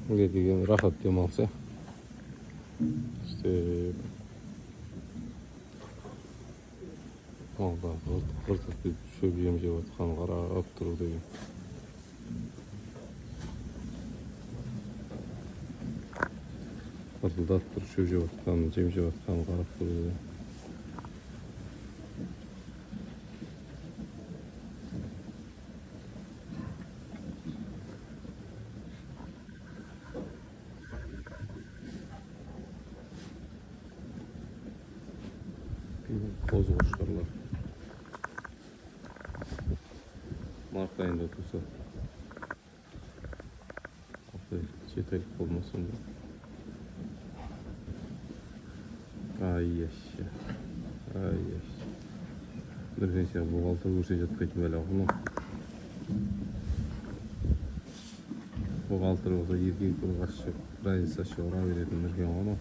Не деген рахат демалыс, ә? Істеп. Малдар ғырт етіп шөп жем жеп жатқанын қарап тұру деген. Ырылдап тұрып шөп жеп жатқанын, жем жеп жатқанын қарап тұру деген. Қозы қошқарлар март айында туса 6 айлық, 7 айлық болмаса сонда. Ай яща, ай яща. Бірден сияқты бухгалтер көрсе жатпайтын бәле ғой мынау. Бухгалтер болса еркек ұрғашы, разницасы ұра беретін Нұркен ғой мынау.